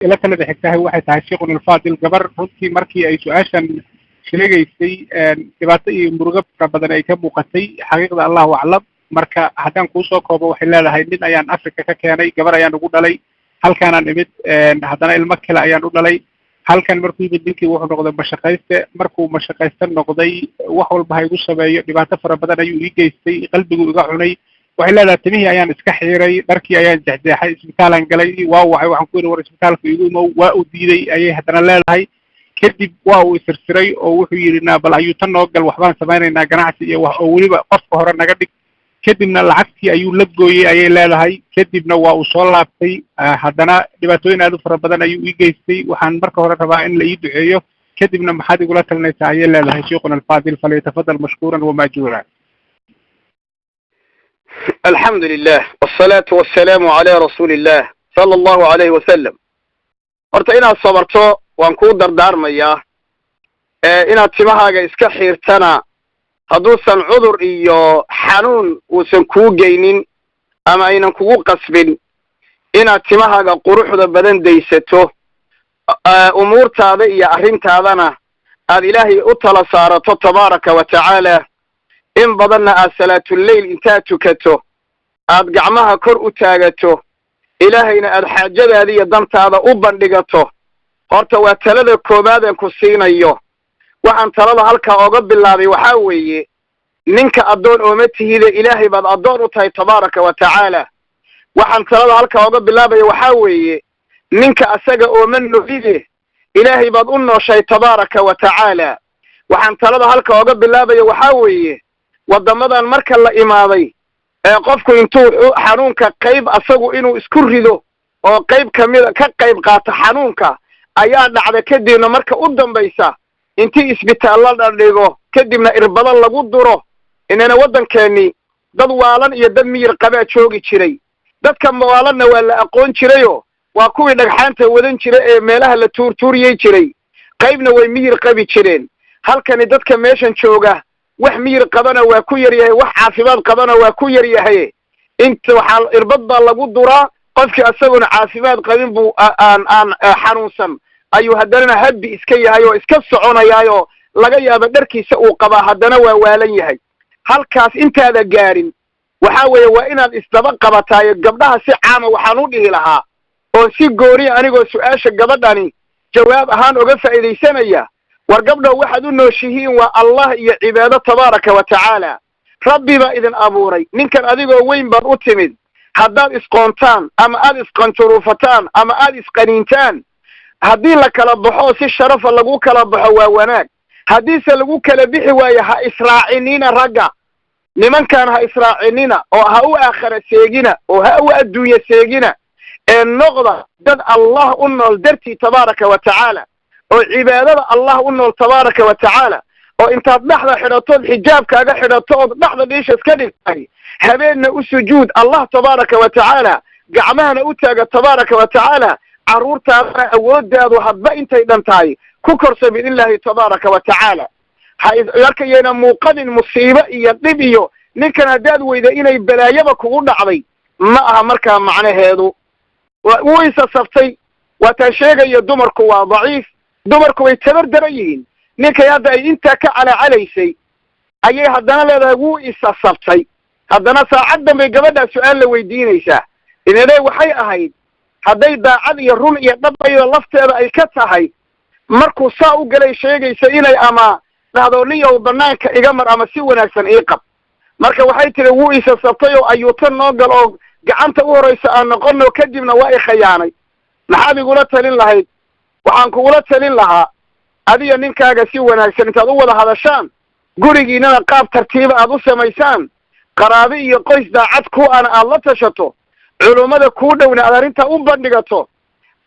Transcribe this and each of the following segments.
Ila talada xigtahay waxay tahay, Sheikhuna Alfaadil, gabar runtii markii ay su-aashan sheegaysay dhibaato iyo murugo fara badan ay ka muuqatay. Xaqiiqda Allahu aclam. Marka haddaan kuusoo koobo, waxay leedahay: nin ayaan Africa ka keenay, gabar ayaan ugu dhalay, halkaanaan imid, haddana ilmo kale ayaan u dhalay. Halkan markuu yimid ninkii wuxuu noqday mashaqayste. Markuu mashaqayste noqday, wax walba ha igu sameeyo, dhibaato fara badan ayuu ii geystay, qalbiguu iga cunay. Waxay leedahay: timihii ayaan iska xiiray, dharkii ayaan jexjeexay, isbitaalaan galay, waa wacay, waxaan ku yidhi, "War isbitaalka igu imow." Waa uu diiday, ayay haddana leedahay. Kadib waa uu isirsiray oo wuxuu yidhi, "Na bal ayuu tan noo gal, waxbaan samaynaynaa, ganacsi iyo wax, oo weliba qofka hore naga dhig." Kadibna lacagtii ayuu la gooyey, ayay leedahay. Kadibna waa uu soo laabtay, haddana dhibaatooyin aad u fara badan ayuu ii geystay. Waxaan marka hore rabaa in la ii duceeyo, kadibna maxaad igula talinaysaa, ayay leedahay, Sheikhuna Alfaadil? Falyatafadal mashkuuran wamaajuura. الحمد لله والصلاة والسلام على رسول الله صلى الله عليه وسلم. Horta inaad sabarto waan kuu dardaarmayaa. Inaad timahaaga iska xiirtana, hadduusan cudur iyo xanuun uusan kuu geynin ama aynan kugu qasbin inaad timahaaga quruxda badan daysato, umuurtaada iyo arrintaadana aad Ilaahay u tala saarato tabaaraka wa tacaala, in badanna aad salaatuleyl intaad tukato, aad gacmaha kor u taagato, Ilaahayna aad xaajadaada iyo dantaada u bandhigato. Horta waa talada koowaadeen ku siinayo. Waxaan talada halkaa oga bilaabay waxaa weeye, ninka addoon ooma tihide, Ilaahay baad addoon u tahay tabaaraka wa tacaala. Waxaan talada halkaa oga bilaabaya waxaa weeye, ninka asaga ooma noolide, Ilaahay baad u nooshay tabaaraka wa tacaala. Waxaan talada halka oga bilaabaya waxaa weeye, waddamadan marka la imaaday ee qofku intuu xanuunka qayb asagu inuu isku rido oo qayb kamida ka qayb qaato xanuunka ayaa dhacda, kadibna marka u dambaysa intii isbitaallo la dhigo, kadibna irbado lagu duro. Inana waddankeennii dad waalan iyo dad miyir qabaa joogi jiray. Dadka waalanna waa la aqoon jirayoo waa kuwii dhagxaanta wadan jiray ee meelaha la tuurtuuriyey jiray. Qaybna way miyir qabi jireen. Halkani dadka meeshan jooga wax miyir qabana waa ku yar yahay, wax caafimaad qabana waa ku yar yahay. Inta waxaa irbad baa lagu duraa qofkii isagoona caafimaad qabin buu aan xanuunsan ayuu haddanana habbi iska yahay oo iska soconayaayoo laga yaaba dharkiisa uu qabaa, haddana waa waalan yahay. Halkaas intaada gaadhin, waxaa weeye waa inaad isdaba qabataayo. Gabdhaha si caama waxaan u dhihi lahaa, oon si gooniya anigoo su-aasha gabadhani jawaab ahaan oga faa'iidaysanaya: war gabdhow, waxaad u nooshihiin waa Allah iyo cibaado tabaaraka wa tacaala. Rabbi baa idin abuuray. Ninkan adigoo weyn baad u timid. Haddaad isqoontaan ama aad isqanjuruufataan ama aad isqaniintaan, haddii la kala baxo si sharafa lagu kala baxo, waa wanaag. Haddiise lagu kala bixi waayo, ha israacinina ragga. Nimankan ha israacinina oo ha u aakhara seegina oo ha u adduunye seegina, ee noqda dad Allah u nool dartii tabaaraka wa tacaala, oo cibaadada Allah u nool tabaaraka wa tacaala, oo intaad dhexda xidhatood xijaabkaaga xidhato ood dhexda dhiisha iska dhigtay, habeenna u sujuud Allah tabaaraka wa tacaala, gacmahana u taaga tabaaraka wa tacaala, carruurtaadana awooddaadu hadba intay dhan tahay ku korso biidnillaahi tabaaraka wa tacaala. Ha arkayayna muuqadin musiibo iyo dhib iyo ninkan haddaad weyda inay balaayaba kugu dhacday ma aha. Markaa macnaheedu wuu isasabtay. Waataan sheegayo, dumarku waa daciif, dumarku way tabar daran yihiin. Ninkay hadda ay intaa ka calaacalaysay ayay haddana leedahay wuu isasabtay. Haddana saacad dambay gabadhaa su-aal la weydiinaysaa. Inale waxay ahayd hadday daacad iyo run iyo dhab ayada lafteeda ay ka tahay, markuu saa u galay sheegaysa inay ama dhahdo, "Niyow, banaanka iga mar," ama "Si wanaagsan ii qab." Marka waxay tihi wuu isasabtay oo ayuuta noo gal oo gacanta u horaysa aan noqono, kadibna waa i khayaanay. Maxaad igula talin lahayd? Waxaan kugula talin lahaa, adiga ninkaaga si wanaagsan intaad u wada hadashaan, gurigiinana qaab tartiiba aad u samaysaan, qaraabe iyo qoys daacad ku ana aad la tashato, culummada kuu dhowna aad arrintaa u bandhigato.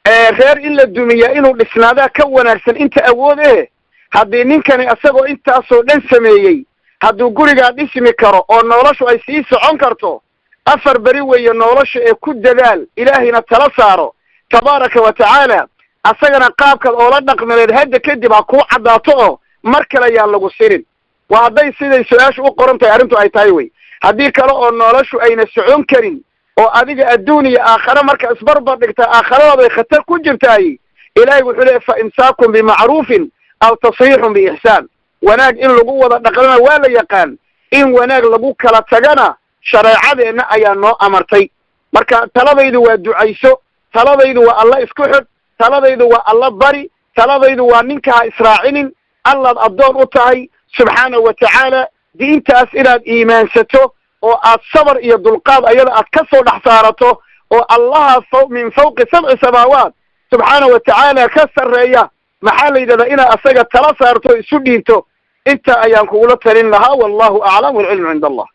Reer in la dumiyaa inuu dhisnaadaa ka wanaagsan inta awood eh. Haddii ninkani isagoo intaasoo dhan sameeyey hadduu gurigaa dhismi karo oo noloshu ay sii socon karto, 4 beri weeye nolosha ee ku dadaal, Ilaahayna tala saaro tabaaraka wa tacaala. Asagana qaabkaad oola dhaqmileed hadda kadib ha kuu caddaato oo mar kale yaan lagu sirin. Waa hadday siday su-aashu u qoran tahay arrintu ay tahay wey. Haddii kale oo noloshu ayna socon karin. Oo adiga adduun iyo aakhare marka isbarbar dhigta, aakhiradaday khatar ku jirtaay. Ilaahay wuxuu leeyay: "Fa imsaakun bimacruufin aw tasriixun biixsaan." Wanaag in lagu wada dhaqlana waa la yaqaan, in wanaag lagu kala tagana shareecadeenna ayaa noo amartay. Marka taladaydu waa ducayso, taladaydu waa Alla isku xidh, taladaydu waa Alla bari, taladaydu waa ninka ha israacinin. Allaad addoon u tahay subxaanahu wa tacaala. Diintaas inaad iimaansato oo aad sabar iyo dulqaad ayada aad ka soo dhex saarato, oo Allaha min fawqi sabci samaawaat subxaana wa tacaala ka sarreeya, maxaa la yidhahdaa, inaad asaga tala saarto o isu dhiibto. Inta ayaan kugula talin lahaa. Wallahu aclam, walcilmu cinda Allah.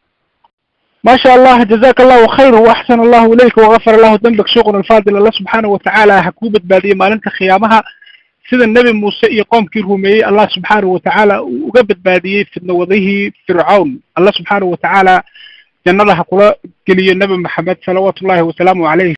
ما شاء الله، جزاك الله خير وأحسن الله إليك وغفر الله ذنبك شيخنا الفاضل. الله سبحانه وتعالى ha kuu badbaadiyey maalinta qiyaamaha, sida Nebi Muuse iyo qoomkii rumeeyey Allah subxaanahu watacaala uu uga badbaadiyey fidnawadihii Fircawn. Allah subxaanahu watacaala jannada ha kula geliyo Nebi Maxamed salawaatu ullahi wasalaamu caleyh.